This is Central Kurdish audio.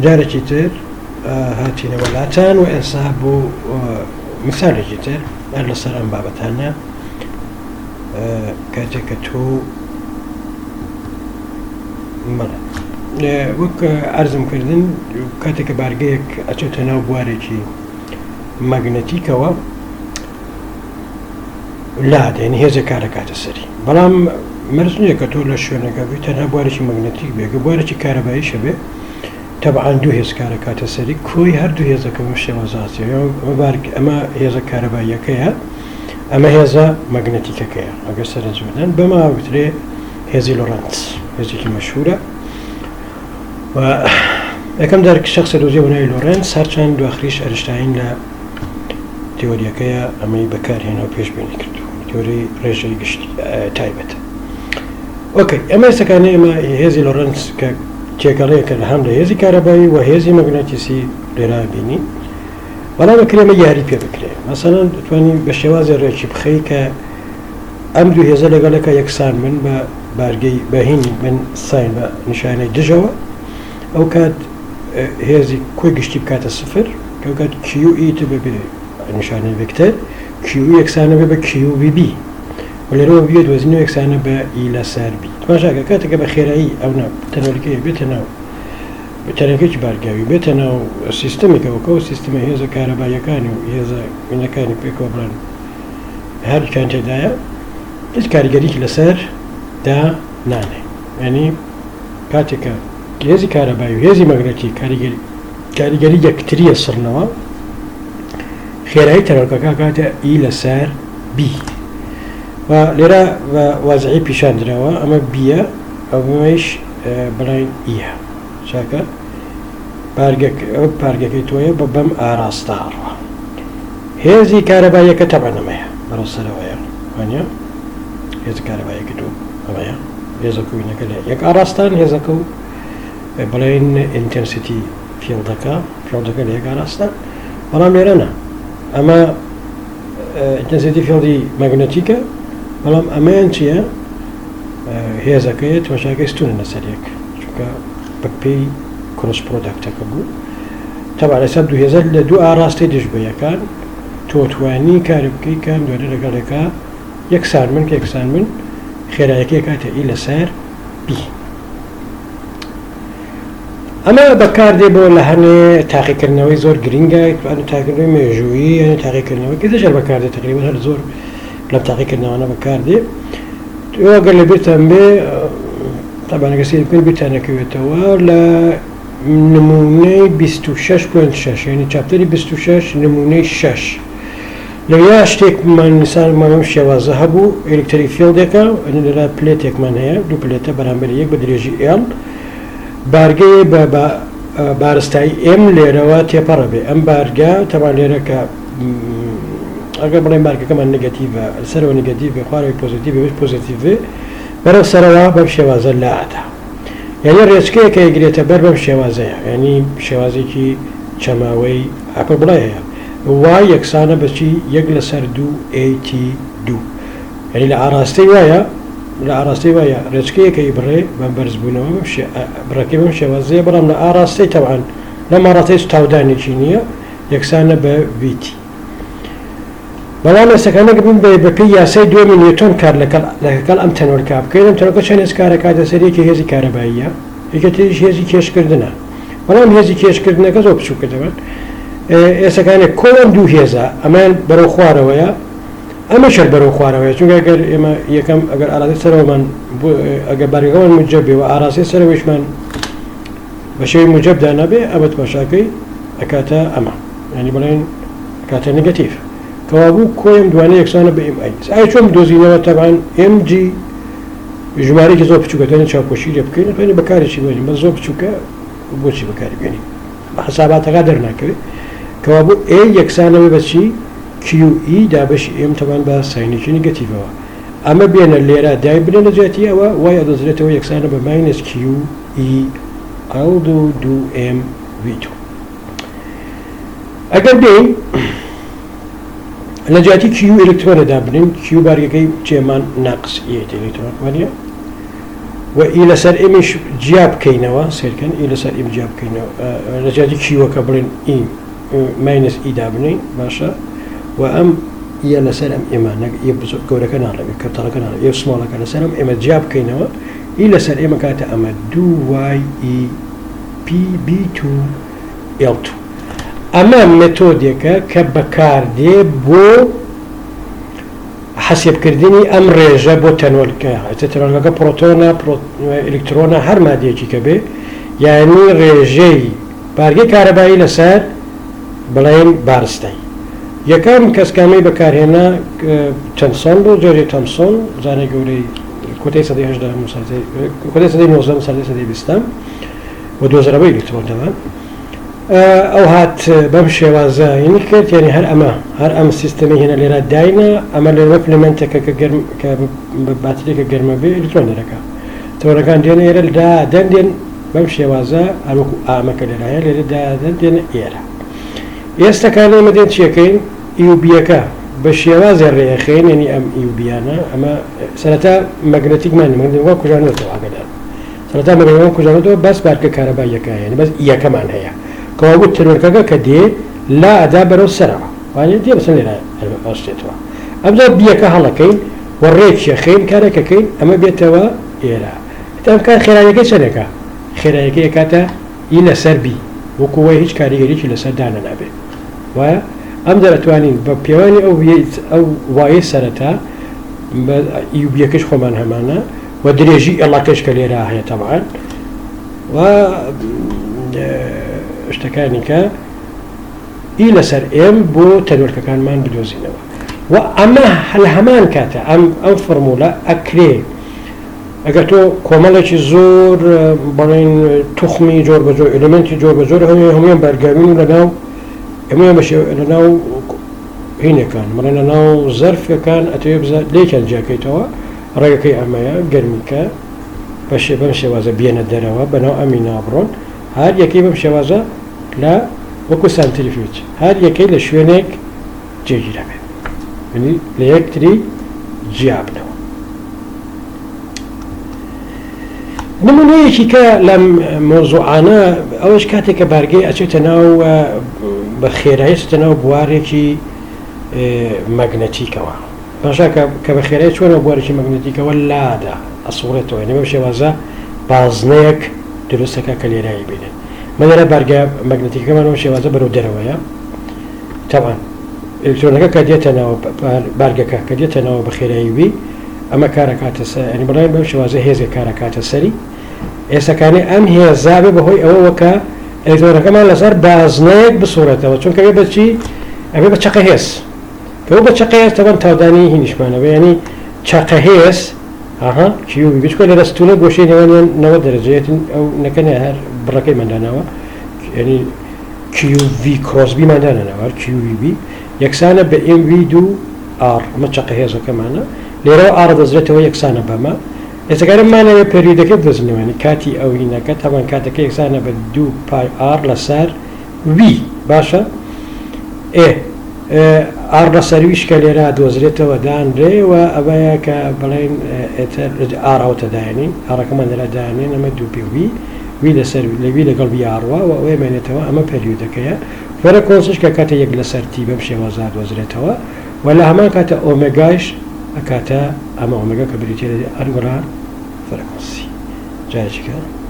جارێکی تر هاتینەوە لاتان و ئێستا بۆ مثالێکی تر هەر لەسەر ئەم بابەتانە کاتێک کە تۆ بەڵێ وەک ئەرزم کردن کاتێک کە بارگەیەک ئەچێتە ناو بوارێکی مەگنەتیکەوە لادێن هێزێک کار دەکاتە سەری بەڵام مەرج نییە کە تۆ لە شوێنەکە بی تەنها بوارێکی مەگنەتیک بێ گە بوارێکی کارەباییشە بێ تەبعەن دوو هێز کار دەکاتە سەری کۆی هەردوو هێزەکە بەم شێوازە ئەمە بارگ ئەمە هێزە کارەباییەکەیە ئەمە هێزە مەگنەتیکەکەیە ئەگەر سەرنج بدەن بەمە وترێ هێزی لۆرەنتز هێزێکی مەشهورە و یەکەم جار شخصە دۆزیەوە ناوی لۆرێنز هەرچەند دواخریش ئەرشتاین لە تیۆریەکەیە ئەمەی بەکارهێنا و پێشبینی کردو تیۆری ڕێژەی گشتی تایبەت. okay ئەمە ئێستەکانە ئێمە هێزی لۆرەنتز کە تێکەڵەیەکە لە هەم لە هێزی کارەبایی و هێزی مەگناتیسی لێرا بینی بەڵام ئەکرێ ئەمە یاری پێ بکرێ مەسەلەن دەتوانی بە شێوازێ ڕێکی بخەی کە ئەم دوو هێزە لەگەڵەکە یەکسان بن بە بارگەی بەهینی بن sign بە نیشانەی دژەوە ئەو کات هێزی کۆی گشتی بکاتە سفر کە ئەو کات Q E ت بەبێ نیشانەی ڤێکتەر Q یەکسانە بێ بە Q V B و لێرەوە B دۆزینەوە یەکسانە بە E لەسەر B تماشاکە کاتێکە بە خێرایی ئەو نا تەنۆلکەیە بێتە ناو تەنەکێکی بارگاوی بێتە ناو سیستمێکەوە کە ئەو سیستمە هێزە کارەباییەکانی و هێزە وینەکانی پێکەوە بڵێن هەردووکیان تێدایە هیچ کاریگەریی لەسەر دا نانێ یعنی کاتێکە هێزی کارەبایی و هێزی مەگنەتی کاریگەری کاریگەری یەکتریە سڕنەوە خێرایی تەنۆلکەکە کاتە E لەسەر B و لێرە بە وازعی پیشان دراوە ئەمە B یە ئەمەیش بڵێن E یە چاکە بارگەکە بارگەکەی تۆیە بە بەم ئاراستە ئەڕوا هێزی کارەباییەکە تەبعەن ئەمەیە بەرەو سەرەوەیە وانە هێزی کارەباییەکە تۆ ئەمەیە هێزە کوینەکە لە یەک ئاراستان هێزەکە و بڵێن intensity field ەکە field ەکە لە یەک ئاراستە بەڵام لێرە نا ئەمە intensity field ی مەگنەتیکە بەڵام ئەمەیان چییە هێزەکەی تۆشاکەی ستونە لەسەر یەک چونکە بە پێی cross product ەکە بوو تەبعەن لەسەر دوو هێزە لە دوو ئاراستەی دژ بە یەکان تۆ توانی کار بکەی کام دوێنێ لەگەڵ یەکا یەکسان بن کە یەکسان بن خێرایەکەی کاتە E لەسەر B. ئەمە بەکاردێ بۆ لە هەنێ تاقیکردنەوەی زۆر گرینگە ئەنە تاقیکردنەوەی مێژوویی یعنی تاقیکردنەوەی کە دەشەر بەکاردێ تقریبا هەر زۆر لەم تاقیکردنەوانە بەکاردێ ئەگەر لە بیرتان بێ طبعا ئەگەر سەیر بکەن بیرتان نەکەوێتەوە لە نمونەی 26.6 یعنی chapter ی 26 نمونەی 6 لەویا شتێکمان میسالمان بەم شێوازە هەبوو electric field ێکە لەلا plate ێکمان هەیە دوو plate ە بەرامبەر یەک بە درێژی L بارگەیە بە بە بارستایی M لێرەوە تێپەڕە بێ ئەم بارگە تەبان لێرە کە ئەگەر بڵێن بارگەکەمان negative ە سەرەوە negative بێ خوارەوەی positive بێ positive بێ بەرەو سەرەوە بەم شێوازە لادا یعنی ڕێچکەیەکە یەگرێتە بەر بەم شێوازەیە یعنی شێوازێکی چەماوەی ئەپە بڵێ هەیە Y یەکسانە بە چی؟ یەک لەسەر دوو A T دوو. یانی لە ئاراستەی وایە لە ئاراستەی وایە ڕێچکەیەکە ی بڕێ بەم بەرزبوونەوە بەم شێ بڕەکەی بەم شێوازەیە بەڵام لە ئاراستەی تەبعەن لەم ئاراستەی هیچ تاودانێکی نییە یەکسانە بە V T. بەڵام ئێستەکانە بم بە بەپێی یاسای دووەمی نیوتۆن کار لەگەڵ لەگەڵ ئەم تەنۆلکە بکەین ئەم تەنۆلکە چەند هێز کارەکاتە سەر یەکێ هێزی کارەباییە یەکێ تریش هێزی کێشکردنە بەڵام هێزی کێشکردنەکە زۆر بچووکە دەبن ئێسەکانێ کۆی ئەم دوو هێزە ئەمەیان بەرەو خوارەوەیە ئەمەش هەر بەرەو خوارەوەیە چونکە ئەگەر ئێمە یەکەم ئەگەر ئاراستەی سەرەوەمان ئەگەر بارگەکەمان موجەب بێ و ئاراستەی سەرەوەیشمان بە شێوەی موجەب دانابێ ئەمە تماشاکەی ئەکاتە ئەمە یعنی بڵێن ئەکاتە negative کەوابوو کۆی ئەم دوانە یەکسانە بە M I ئایا چۆن بدۆزینەوە تەبعەن M G ژمارەیەکی زۆر بچووکە توانین چاوپۆشی لێ بکەین توانین بەکارێکی بێنین بەس زۆر بچووکە بۆچی بەکاری بێنین بە حساباتەکە دەرناکەوێت کەوابوو A یەکسانەوە بە چی QE دابەشی M تەبان بە sign ێکی negative ەوە ئەمە بێنە لێرە دای بنە لە جیاتی ئەوە وای ئەدۆزرێتەوە یەکسانە بە minus QE L دوو دوو M V دوو ئەگەر بێین لە جیاتی Q ئەلکترۆنە دابنین Q بارگەکەی چێمان ناقس یەت ئەلکترۆن وانە؟ و E لەسەر m یش جیا بکەینەوە، سەیرکەن E لەسەر m جیا بکەینەوە لە جیاتی Q ەکە بڵێن E minus E دابنێین باشە و ئەم E یە لەسەر ئەم m ە نەک E گەورەکە ناڵێم capital ەکە ناڵێم E small ەکە لەسەر ئەم m ە جیا بکەینەوە E لەسەر m کاتە ئەمە دوو y E P B two L two. ئەمە مێتۆدێکە کە بەکاردێ بۆ حەسێبکردنی ئەم ڕێژە بۆ تەنۆلکە، ئیتر تەنۆلکەکە پڕۆتۆنە، ئەلیکترۆنە، هەر مادەیەکی کە بێ، یانی ڕێژەی بارگەی کارەبایی لەسەر بڵێین بارستەی. یەکەم کەس کە ئەمەی بەکارهێنا تەمسۆن بوو، جۆرجی تەمسۆن، زانای گەورەی کۆتایی سەدەی هەژدەهەم و سەرەتای کۆتایی سەدەی نۆزدەهەم و سەرەتای سەدەی بیستەم و دۆزەرەوەی ئەلیکترۆن تەبعەن. ئەو هات بەم شێوازە ینی کرد یعنی هەر ئەمە هەر ئەم سیستەمی هێنا لێرە داینا ئەمە لێرە filament ێکە کە گەرم کە بە باتریەکە گەرمە بێ ئەلیکترۆن دەرەکە تۆرەکان دێن ئێرە دا دەن دێن بەم شێوازە هەروەکو ئامە کە لێرە هەیە لێرە دا دەن دێنە ئێرە ئێستا کان ئێمە دێن چیەکەین E و B یەکە بە شێوازێ ڕێخەین یعنی ئەم E و B یانە ئەمە سەرەتا مەگنەتیکمان مەگنەتیک کوژانەوە ئاگادار سەرەتا مەگنەتەکە کوژانێتەوە بەس بارگە کارەباییەکە هەیە یانی بەس E یەکەمان هەیە کەوابوو تەنۆلکەکە کە دێ لا ئەدا بەرەو سەرەوە وانە دێ بەسەر لێرە ئەوەستێتەوە ئەمجا B یەکە هەڵەکەین و ڕێکیەخەین کارێکەکەین ئەمە بێتەوە ئێرە ئەم کار خێراییەکەی چەندێکە خێراییەکەی ئەکاتە E لەسەر B وەکو وای هیچ کاریگەریی لەسەر دانەنابێ وایە ئەم جار ئەتوانین بە پێوانی ئەو ئەو وایەی سەرەتا بە E و B یەکەش خۆمان هەمانە و درێژی L ەکەش کە لێرە هەیە تەبعەن و شتەکانی کە E لەسەر m بۆ تەنۆلکەکانمان بدۆزینەوە و ئەمە لە هەمان کاتە ئەم ئەم فۆرمولە ئەکرێ ئەگەر تۆ کۆمەڵێکی زۆر بڵێن توخمی جۆر بە جۆر element ی جۆر بە جۆر هەموو هەموویان بارگاوین و لەناو هەموویان بە شێوە لەناو هینەکان بڵێن لەناو زەرفەکان ئەتەوێ بزە لێکیان جیاکەیتەوە ڕێگەکەی ئەمەیە، گەرمیکە بە شێ بەم شێوازە بێنە دەرەوە بەناو ئەمی نابڕۆن، هەر یەکەی بەم شێوازە لە وەکو centrifuge هەر یەکەی لە شوێنێک جێگیر ئەبێ یانی لە یەکتری جیا بنەوە. نمونەیەکی کە لەم مەوزوعانە ئەوەش کاتێک کە بارگەی ئەچێتە ناو بە خێرایی چێتە ناو بوارێکی مەگنەتیکەوە باشە کە کە بە خێرای چووە ناو بوارێکی مەگنەتیکەوە لادا ئەسوڕێتەوە یعنی بەم شێوازە بازنەیەک دروست دەکات کە لێرە ئەیبینن مە لێرە بارگە مەگنەتیکەکەمان بەم شێوازە بەرەو دەرەوەیە تەبعەن ئەلکترۆنەکە کە دێتە ناو بارگەکە کە دێتە ناوە بە خێرایی وی ئەمە کارەکاتە سەر یعنی بڵێن بەم شێوازە هێزێک کارەکاتە سەری ئێستاکانێ ئەم هێزا بێ بەهۆی ئەوەوە کە ئەلکترۆنەکەمان لەسەر بازنەیەک بسوڕێتەوە چونکە بێ بەچی ئەبێ بە چەقە هێز کە بوو بە چەقەهێز تەبەن تاودانی هینیشمانە بێ یانی چەقەهێز ئەها Q V بچکۆ لێرە ستونە گۆشەی نێوانیان 90 دەرەجەیەتن ئەو نەکەنە هەر بڕەکەیمان داناوە یعنی Q V cross B مان دانەناوە هەر Q V B یەکسانە بە m V دوو R ئەمە چەقە هێزەکەمانە لێرەوە R دەزرێتەوە یەکسانە بەمە ئێستاکارم مانەوێ period ەکەی بدۆزینەوە یعنی کاتی ئەو هینەکە تەبان کاتەکە یەکسانە بە دوو pi R لەسەر V باشە ئێ R لەسەر V یش کە لێرە دۆزرێتەوە دانرێ و ئەوەیە کە بڵێن ئێتر R ئەوتە دایەنین R ەکەمان لێرە دانێن ئەمە دوو پێ V V لەسەر لە V لەگەڵ V ئاڕوا و ئەوەیە مێنێتەوە ئەمە period ەکەیە frequency ش کە کاتە یەک لەسەر T بەم شێوازە دۆزرێتەوە و لە هەمان کاتە ئۆمێگایش ئەکاتە ئەمە ئۆمێگا کە بریتیە لە angular frequency جارێکیکە.